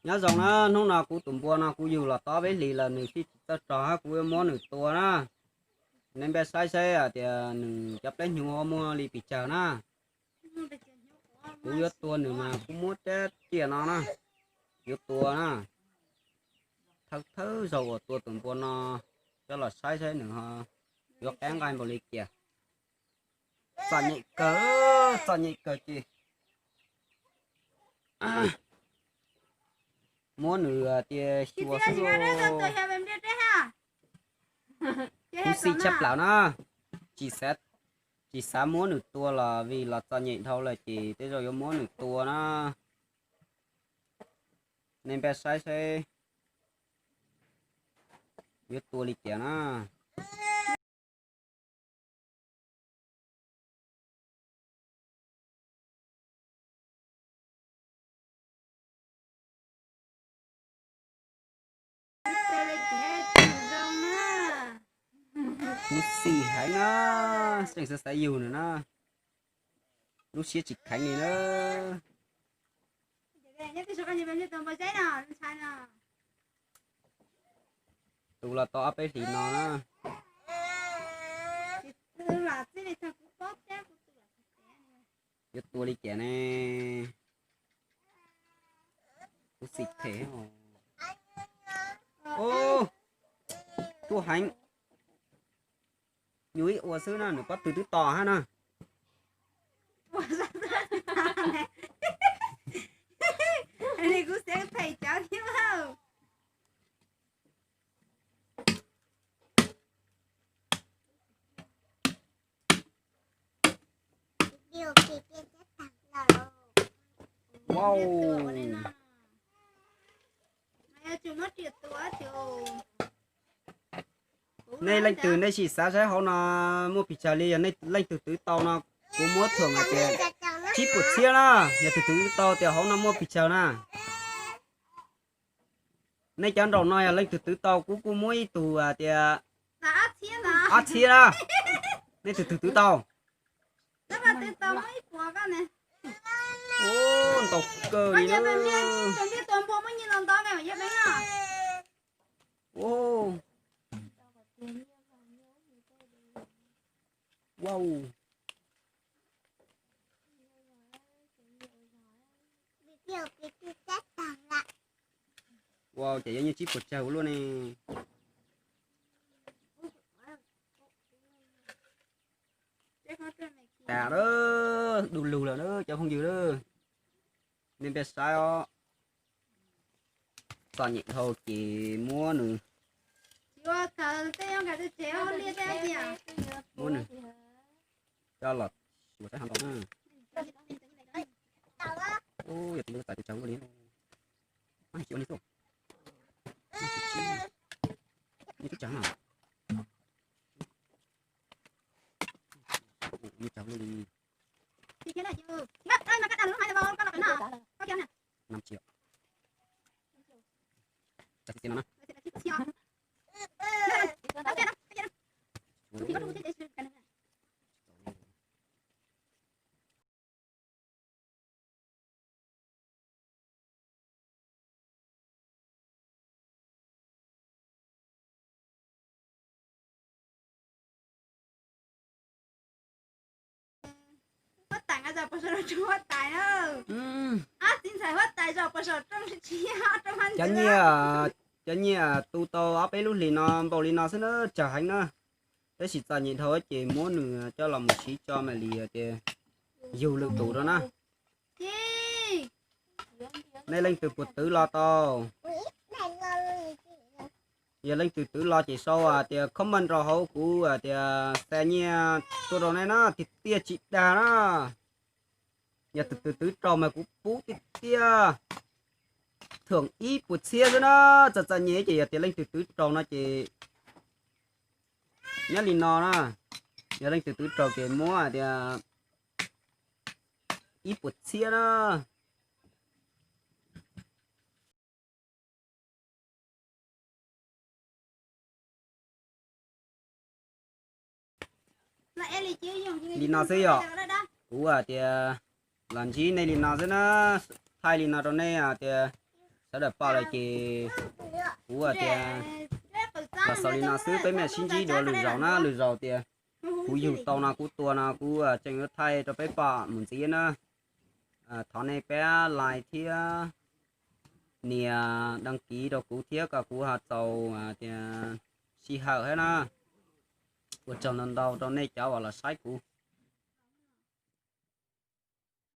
Nyob zoo na, hnub no kuv tus npua no kuv yug los tob peb hlis lawm nws thiaj tsis txawj rog hab, kuv yuav muab nws tua na. Nej npaj saib saib hais tias nws cov pleb hnyuv muaj li pes tsawg na. Kuv yuav tua nws mas kuv muab rab riam no na, yuav tua na. Thawj thawj zaug uas tua tus npua no, coj los saib saib nws ho yuav qab nqaij npaum li cas. Txom nyem kawg, txom nyem kawg ces muab nws tias xyuas xwb. Kuv xij tshaj plaws na, tsis xav, tsis xav muab nws tua los vim los txom nyem dhau lawm ces tej zaum yuav muab nws tua na. Nej npaj saib saib yuav tua li cas na. Kuv xij heev na, tseem xav xav yug nws na, lub siab tsis kheev li na. Tus los tau ob peb hlis no na. Yuav tua li cas ne? Kuv xij phem. Tuaj heev. Nyuam ib ua xwb na, nws pob tw twb to hab na. Kuv xij phem cov thiab. Wow. Nej leej twg nej sim xav saib hauv no muaj pes tsawg li, yog nej leej twg twv tau no, kuv muab thưởng hais tias tsib puas txhiab na, yog tus twg twv tau tias hauv no muaj pes tsawg na. Nej cov nraum no yog leej twg twv tau kuv kuj muab ib tug hais tias ob txhiab na. Nej tus twg twv tau. Ntau kawg li na. Wow. Wow, ces yuav nyiaj tsib puas tsawg ua luaj ne. Tas lawm, du lug lawm na cov phooj ywg na. Nej npaj saib os. Txom nyem dhau ces muab nws, muab nws coj los xyuas saib ho ntau na. Yog tus ntawd txais tus tsawg ua li. Ua li xwb. Ua li xwb tsav na. Ua li tsav ua li. Năm triệu. Tsav txiv txiv no na. Cov nyiaj, cov nyiaj tu tau ob peb lub hlis no npaum li no xwb na, tsawg heev na. Tab sis txom nyem dhau ces muab nws coj los mus siv tso mam li tias yug lwm tus rau na. Nej leej twg puas twv los tau? Yog leej twg twv los ces sau hais tias comment rau hauv kuv hais tias xa nyiaj tuaj rau nej na, tiag tiag tsis dag na. Yog tus twg twv raug mas kuv pub tiag tiag, thưởng ib puas txhiab xwb na. Txom txom nyem ces yog tias leej twg twv raug no ces nyob li no na. Yog leej twg twv raug ces muab hais tias ib puas txhiab na. Li no xwb yom. Kuv hais tias los ntsib nej li no xwb na, thaij li no rau nej hais tias sawv daws pom lawm ces kuv tias los xaus li no xwb, peb mam sib ntsib dua lwm zaus na. Lwm zaus tias kuv yug tau no kuv tua no kuv tseem yuav thaij rau peb pom mus ntxiv na. Thov nej pab like thiab nias đăng ký rau kuv thiab kom kuv ho txaus tias sij hawm thiab na. Ua tsaug ntau ntau rau nej cov uas los saib kuv.